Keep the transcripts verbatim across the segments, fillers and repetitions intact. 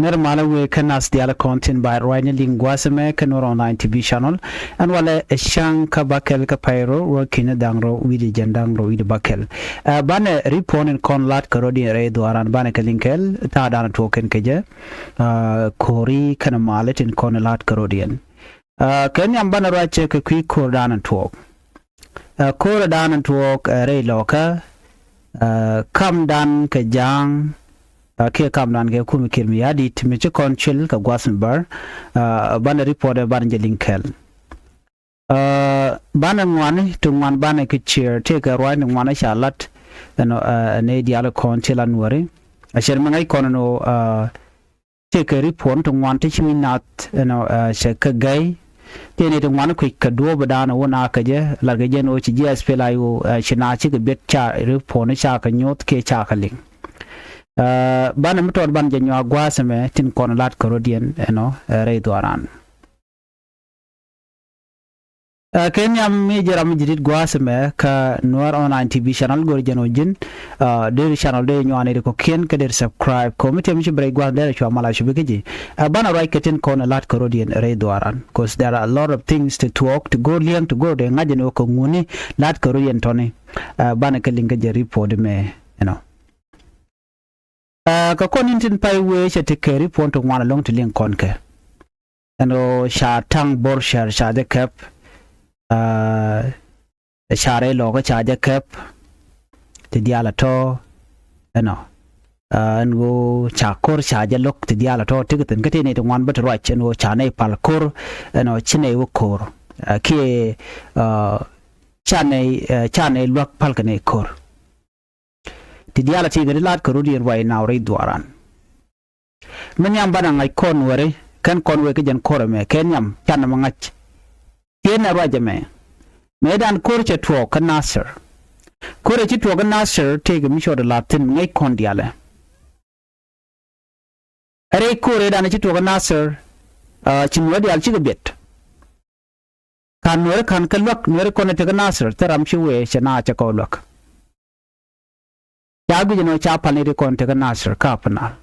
Nɛr malä wëë kä nath diaal kɔn tin ba ruacni liŋ gua̱a̱th ɛmɛ kä Nuer Online T V channel. Ɛn walɛ ɛ cäŋ kä bäkɛl kä pay rɔ ruɔ̱ki̱n da̱ŋ rɔ wi̱cdɛ jiɛn da̱ŋ rɔ wi̱cdɛ bäkɛl. Ɛ, banɛ ri puɔ̱n in kɔn la̱t kä rɔ̱diɛn rɛy dhuaaran banɛ kɛ liŋ kɛɛl ta̱a̱ da̱a̱n tuɔɔk kɛn kɛ jɛ. Ɛ, ko̱ri kɛnɛ malä tin kɔn la̱t kä rɔ̱diɛn. Ɛ, kɛ nhiam banɛ ruac cɛ kɛ kui̱ ko̱r da̱a̱n tuɔɔk. Ɛ, ko̱r da̱a̱n tuɔɔk, ɛ, rɛy lɔkä, ɛ, kamdan kɛ ja̱a̱ŋ, ɛ, kiɛ kamdan kɛ kum Kiir Mayardit mi ci kɔn cil kɛ gua̱th mi bär, ɛ, banɛ report ɛ banɛ jɛ liŋ kɛl. Ɛ, banɛ ŋuani ti ŋuan banɛ kɛ cier tëëkɛ ruac ni ŋuan ca lat ɛnɔ, ɛ, nɛy diaal kɔn ti la nuɔri. Ɛ cɛr mi ŋäc kɔn ɛnɔ, ɛ, tëëkɛ ri puɔ̱n ti ŋuan ti ci wi̱c nath ɛnɔ, ɛ, cɛ kɛ gäy. Tëë ni ti ŋuan kui̱c kɛ duɔ̱ɔ̱p dan wun a kɛ jɛ lat kɛ jɛn ɣöö ci ji̱ S P L A I O, ɛ, ci na cikɛ biɛt ca ri puɔ̱n ca kɛ nyoth kiɛ ca kɛ liŋ. Ɛ, banɛ mi tɔt ban jɛ nyuak gua̱a̱th ɛmɛ tin kɔn la̱t kä rɔ̱diɛn ɛnɔ, ɛ, rɛy dhuaaran. Ɛ, kɛ nhiam mi jɛ ram mi ji̱ di̱t gua̱a̱th ɛmɛ kä Nuer Online T V channel go̱r jɛn ɔ ji̱n, ɛ, deri channel deri nyuani ri kɔ̱kiɛn kä deri subscribe kɔ mi tiɛm ci bi rɛy gua̱a̱th deri cua mal a cupi kä ji̱. Ɛ, banɛ ruac kɛ tin kɔn ɛ la̱t kä rɔ̱diɛn rɛy dhuaaran, 'cause there are a lot of things ti tuɔɔk ti go̱r liɛŋ ti go̱r dee ŋa̱c ɛn ɣöö kɛ ŋuni la̱t kä rɔ̱diɛn tɔni. Ɛ, banɛ kɛ liŋ kä jɛ report mɛ ɛnɔ. Ɛ, kä kɔn in tin pay wee cɛ ti kɛ ri puɔ̱n ti ŋuan ɛlɔ̱ŋ ti liŋ kɔn kɛ. Ɛn ɣöö ca taŋ bo̱r cär ca jɛ kɛp. Ɛ, ca rɛy lɔkä ca jɛ kɛp. Ti diaal a tɔ̱ ɛnɔ. Ɛ, ɛn ɣöö ca ko̱r ca jɛ lo̱k ti diaal a tɔ̱ ti kɛ thi̱n kä ti nɛy ti ŋuan bä ti ruac ɛn ɣöö ca nɛy pal ko̱r ɛnɔ ci nɛy wä ko̱r. Ɛ, kiɛ, ɛ, ca nɛy, ɛ, ca nɛy luäk pal kɛ nɛy ko̱r. Ti diaal a ti kɛ ti la̱t kä rɔ̱diɛn ruac naw rɛy dhuaaran. Mi nhiam banɛ ŋa̱c kɔn weri kɛn kɔn wee kä jɛn ko̱r ɛmɛ kɛ nhiam canɛ mi ŋa̱c. Tiɛn ɛ ruac ɛmɛ. Mëëdan ko̱r cɛ tuɔɔk kä Nasir. Ko̱r ɛ ci tuɔɔk kä Nasir tëëkɛ mi cɔɔdɛ la̱t thi̱n ŋäc kɔn diaalɛ. Ɛ rɛy ko̱r ëëdan ɛ ci tuɔɔk kä Nasir, ɛ, ci nuɔ̱ɔ̱r diaal cikɛ biɛt. Ka̱n nuɛri ka̱n kä luäk nuɛri kɔn ɛ tekä Nasir thil ram ci wee cɛ na cɛ kɔn luäk. Ca guic ɛn ɣöö ca pal ni ri kɔn tekä Nasir kä Upper Nile.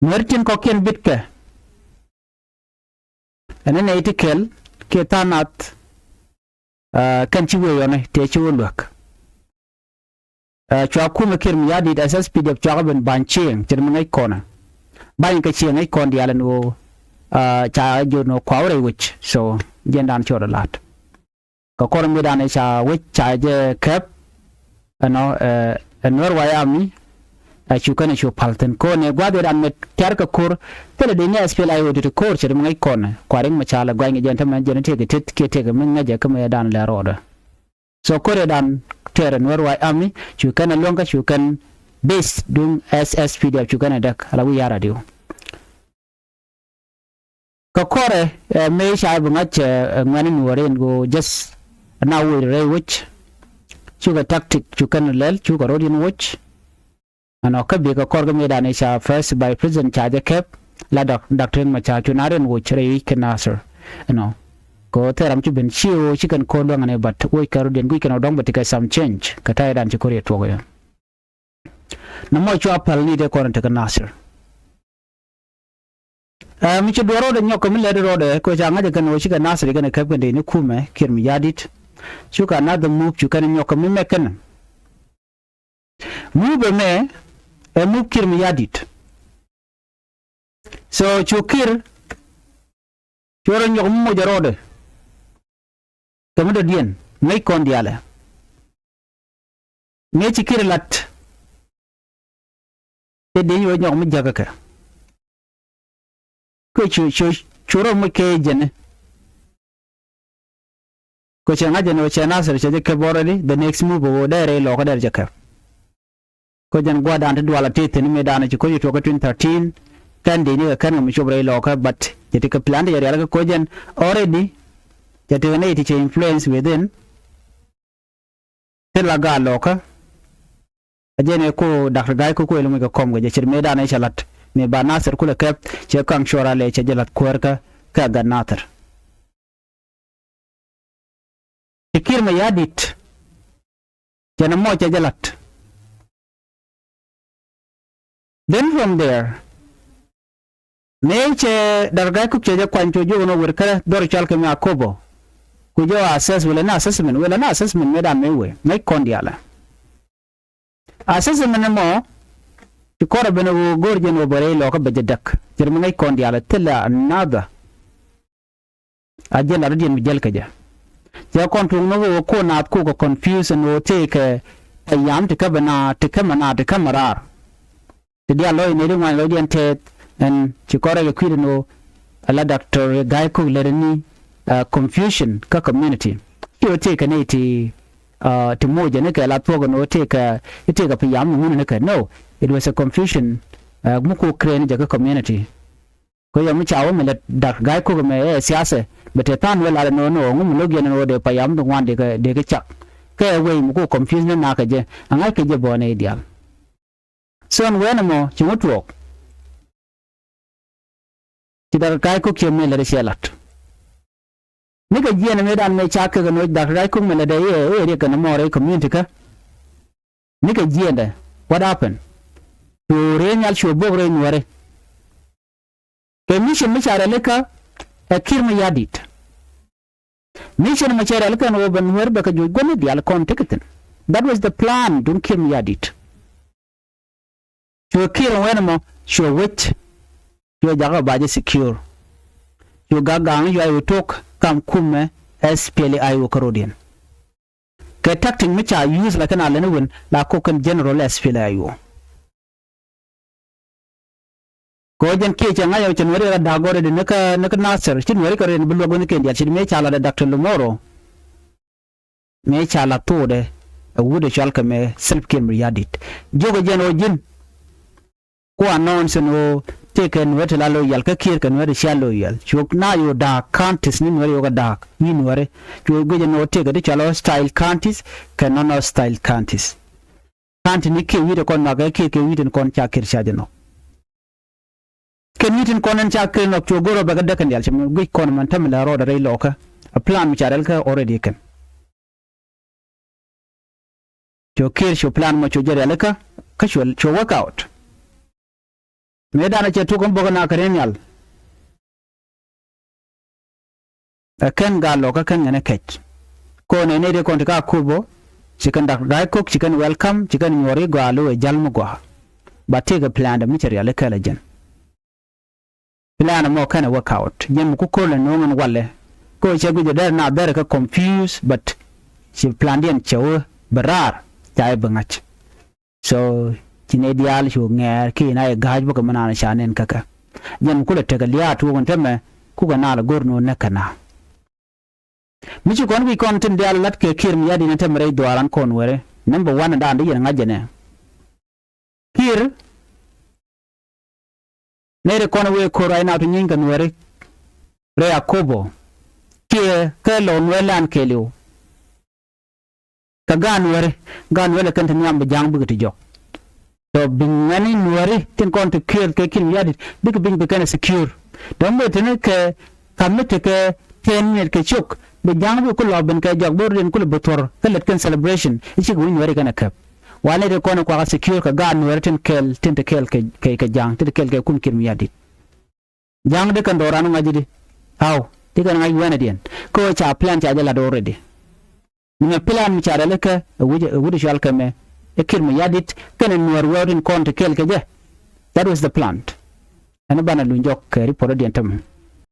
Nuɛri tin kɔ̱kiɛn bitkɛ. Ɛn ni nɛy ti kɛl kiɛ tha̱a̱ŋ nath, ɛ, kɛn ci wee yɔni tëë ci wä luäk. Ɛ, cua kumɛ Kiir Mayardit S S P D F cua kɛ ben ba̱ny cieŋ ce̱t mi ŋäc kɔnɛ. Ba̱ny kɛ cieŋ ŋäc kɔn diaal ɛn ɣöö, ɛ, ca jiök ni ɣöö kua wä rɛy wec. So, jiɛndan cɔɔdɛ la̱t. Kɛ kɔr mëëdan ca wec ca jɛ kɛp, ɛnɔ, ɛ, ɛ Nuer White Army, ɛ, cu kɛn cu pal thi̱n. Kɔn ɛ gua̱th ëëdan mɛ tiar kɛ ko̱r, thilɛ dee ni S P L A I O ti ti ko̱r ce̱t mi ŋäc kɔnɛ. Kua riŋ mi ca lɛ gua̱ny kɛ jɛn tämɛ jɛn tëëkɛ tet kiɛ tëëkɛ mi ŋäcɛ kä mëëdan lɛ rɔɔdɛ. So ko̱r ëëdan tɛɛrɛ Nuer White Army cu kɛn ɛ luäŋ kä cu kɛn base duŋ S S P D F cu kɛn ɛ däk ala wi̱i̱ ya̱r adiw. Kä kɔrɛ, ɛ, mëë ca bi ŋa̱c, ɛ, ŋuɛ̈ni nuɔɔri in ɣöö just na wec rɛy wec. Cukɛ tactic cu kɛn lɛl cukɛ ro̱d in wec. Ɛnɔ kä bikɛ kɔr kä mëëdan i̱ ca first vice president ca jɛ kɛp la Dak-, Doctor Riek Machar cu na rin woc rɛy wi̱c kɛ Nasir. Ɛnɔ kɛ ɣöö thil ram ci ben ci ɣöö ci kɛn ko̱r luäŋ ɛn i̱ bat woc kɛ rɔ̱diɛn guic kɛn ɔ dɔ̱ŋ bɛ ti kɛ some change kɛ ta̱ydan ci ko̱r yɛ tuɔk yɛ. Nɔmɔ cua päl ni dee kɔn tekɛ Nasir. Ɛ, mi ci duɔr rɔɔdɛ nyɔk kɛ mi lɛt rɔɔdɛ kɛ ca ŋa̱c kɛn ɣöö cikɛ Nasir kɛn kɛp kɛn dee ni kumɛ Kiir Mayardit. Cukɛ another move cu kɛn nyɔk kɛ mi mɛk kɛn. Move ɛmɛ ɛ move Kiir Mayardit. So cu Kiir cu rɔ nyɔk mi moc rɔɔdɛ. Kɛ mi dɔ̱diɛn ŋäc kɔn diaalɛ. Ŋäc ci Kiir lat. Cɛ dee nyuɔc nyɔk mi jäkä kɛ. Kɛ cu, cu, cu rɔ muc kɛ jɛn. Kɛ cɛ ŋa̱c jɛn ɣöö cɛ Nasir cɛ jɛ kɛp already, the next move ɣöö dee rɛy lɔkä dee jɛ kɛp. Kɛ jɛn gua̱a̱thdan ti dual a tëë thi̱n mëëdan ci ko̱c tuɔɔk kä twenty thirteen. Kɛn dee ni kɛ kɛn kɛ mi cop rɛy lɔkä, but cɛ ti kɛ plan ti cɛ rial kɛ ko̱c jɛn already. Cɛ ti kɛ nɛy ti cɛ influence within. Thil la gaat lɔkä. A jɛn ɛ ko Doctor Gai ko kuël mi kɛ kɔm kɛ jɛ ce̱t mëëdan ɛ cɛ la̱t. Mëë ba Nasir kulɛ kɛp cɛ kaŋ cuɔr a lɛ cɛ jɛ la̱t kuäär kä kɛ gat Nasir. Ti Kiir Mayardit. Cɛ nɛ mɔ cɛ jɛ la̱t. Then from there, mëë cɛ Doctor Gai Kok cɛ jɛ kuany, cɛ jiök ɛn ɣöö wer kä dhɔr cɔal kɛ mi Akobo. Ku jɛ ɣöö assess, wëë lɛ ni assessment, wëë lɛ ni assessment mëëdan mëë wëë ŋäc kɔn diaalɛ. Assessment ɛmɔ ci kɔrɛ ben ɣöö go̱o̱r jɛn ɣöö bɛ rɛy lɔkä bɛ jɛ däk. Cɛ ri mi ŋäc kɔn diaalɛ thilɛ another agenda dɔ̱diɛn mi jäl kä jɛ. Cɛ kɔn tuɔɔk ni ɣöö kɔn naath kɔn kɛ confuse ɛn ɣöö tëëkɛ payam ti kä bɛ naath, ti kä mɛ naath, ti kä mɛ raar. Ti diaal lɔc nɛy ti ŋuany lɔcdiɛn tɛth ɛn ci kɔn rɛy kɛ kui̱dɛ ɛn ɣöö ala Doctor Gai Kok lät ni, uh, confusion kä community. Ci ɣöö tëëkɛ nɛy ti, uh, ti moc jɛ ni kɛ la thuɔ̱k ɛn ɣöö tëëkɛ, i̱ tëëkɛ payam mi ŋun ni kɛ. No, it was a confusion, uh, mi kɔn create ni jɛ kä community. Kɛ yɔm mi ca wä mi lät Doctor Gai Kok mɛ ɛ siasɛ, bɛ te tha̱a̱ŋ wee lat ɛn ɣöö, ni ɣöö ŋu mi lo̱k yɛn ɛn ɣöö dee payam ti ŋuan dee kɛ, dee kɛ cak. Kɛ ɛ wee mi kɔn confuse ni naath kɛ jɛ, a ŋa̱c kɛ jɛ bä nɛy diaal. So ɛn wee ni mɔ ci ŋu tuɔɔk? Ci Doctor Gai Kok ciɛ mëë lät, ciɛ lat. Nikɛ jiɛɛndɛ mëëdan mëë ca kɛ kɛ noc Doctor Gai Kok mɛ lät ɛ i̱ ɛ riɛk kɛn mɔ rɛy community kä. Nikɛ jiɛɛndɛ, what happened? Cu rɛy nhial, cu bok rɛy Nuääri. Kɛ mission mi ca rialikä ɛ Kiir Mayardit. Mission mi ca rialikä ɛn ɣöö bɛ Nuääri bɛ kɛ juɔc gua̱n ni diaal kɔn tekɛ thi̱n. That was the plan duŋ Kiir Mayardit. Cu Kiir ɛn wee ni mɔ, cu wec, cu jakä ba jɛ secure. Cu gak ga̱a̱ŋ ni yuay wä tok kam kumɛ S P L A I O kä ro̱diɛn. Kɛ tactic mi ca use la kɛn a lɛn win la kok kɛn general S P L A I O. Kɛ ɣöö jɛn kiɛ cɛ ŋa̱c ɛ cɛ Nuääri rɔ da̱a̱k already ni kä, ni kä Nasir, ci Nuääri kɛ rɔ bi luäk wä ni kɛn diaal, ci mëë ca lat ɛ Doctor Lumoro. Mëë ca lat thokdɛ ɛ wut ɛ cɔal kɛ mɛ Salva Kiir Mayardit. Jiökɛ jɛn ɣöö ji̱n ku announce ɛn ɣöö tëëkɛ Nuääri ti la loyal kä Kiir, kɛ Nuääri ti cia loyal. Cu naath ɣöö da̱a̱k counties ni Nuääri ɣöö kɛ da̱a̱k wi̱i̱ Nuääri. Cu guic ɛn ɣöö tëëkɛ ti cɔal hostile counties kɛ non-hostile counties. County ni kiɛ wi̱i̱ ti kɔn nhɔakɛ, kiɛ kɛ wi̱i̱ tin kɔn ca Kiir ca jɛ nhɔk. Kɛn wi̱i̱ tin kɔn ɛn ca Kiir nhɔk, cu go̱r ɣöö bɛ kɛ däk kɛn diaal, cɛ mi guic kɔn mɛn täämɛ lɛ rɔɔdɛ rɛy lɔkä. A plan mi ca rialikä already kɛn. Cu Kiir cu plan mɔ cu jɛ rialikä, kä cu, cu work out. Mëëdan ɛ cɛ tuk ɛn bok ɛn a kɛ riɛn nhial. Ɛ kɛn gaat lɔkä kɛn ŋɛn ɛ kɛc. Kɔn ɛ nɛy ti kɔn ti kä Akobo, ci kɛn Doctor Gai Kok, ci kɛn welcome, ci kɛn nyuɔr i̱ gɔaa, lo̱ ɛ jäl mi gɔaa. Ba tëëkɛ plan dɛ mi cɛ rialikä lɛ jɛn. Plan ɛmɔ /kenɛ work out. Jɛn mi ku ko̱r lɛ no̱o̱ŋ ɛn walɛ. Kɛ ɣöö cɛ guic ɛ dɛr na bɛr kɛ confuse, but ci plandiɛn cɛ wä bi raar, ca jɛ bi ŋa̱c. So ci nɛy diaal cu ŋɛɛr kiɛ na jɛ ga̱a̱c bä kɛ mi naan ca nɛn kä kɛ. Jɛn mi kulɛ tekɛ lia̱a̱ tuɔɔk ɛn täämɛ, kukɛ naath lɛ go̱r ni ɣöö näk kɛ naath. Mi ci kɔn guic kɔn tin diaal la̱t kɛ Kiir Mayardit ɛn täämɛ rɛy dhuaaran kɔn Nuääri. Number one, ɛn daan di yɛn ŋa̱c jɛ nɛ. Kiir, nɛy ti kɔn wëë ko̱r right now ti nyieeny kɛ Nuääri rɛy Akobo kiɛ kä Lou Nuer land kɛɛliw. Kɛ gaat Nuääri, gaat Nuääri lɛ kɛn ti nhiam bi Ja̱a̱ŋ bikɛ ti jɔk. Tɔ bi ŋuɛ̈ni Nuääri tin kɔn ti kɛɛl kɛ Kiir Mayardit, bikɛ biny bi kɛn ɛ secure. Tɔ mi tini kɛ ka̱m mi tekɛ ten minute kɛ ciök, bi Ja̱a̱ŋ bikɛ kulɛ ben kɛ jɔk, bi rɔ̱diɛn kulɛ bi thuɔ̱r kä lät kɛn celebration i̱ cikɛ wi̱c Nuääri kɛn ɛ käp. Wal nɛy ti kɔn ɛ kuakä secure kɛ gaat Nuääri tin kɛɛl, tin te kɛɛl kɛ, kɛ, kɛ Ja̱a̱ŋ, tin te kɛɛl kɛ kum Kiir Mayardit. Ja̱a̱ŋ di kɛn do̱ran ŋa̱c di. Aw, di kɛn ŋa̱c wɛnɛdiɛn. Kä ɣöö ca plan ca jɛ la̱t already. Ni mɛ plan mi ca rialikä ɛ wut, ɛ wut cɔal kɛ mɛ, ɛ Kiir Mayardit kɛnɛ Nuäär wɛɛw tin kɔn ti kɛɛl kɛ jɛ. That was the plan. Ɛn banɛ luny jɔk kɛ report diɛn tämɛ.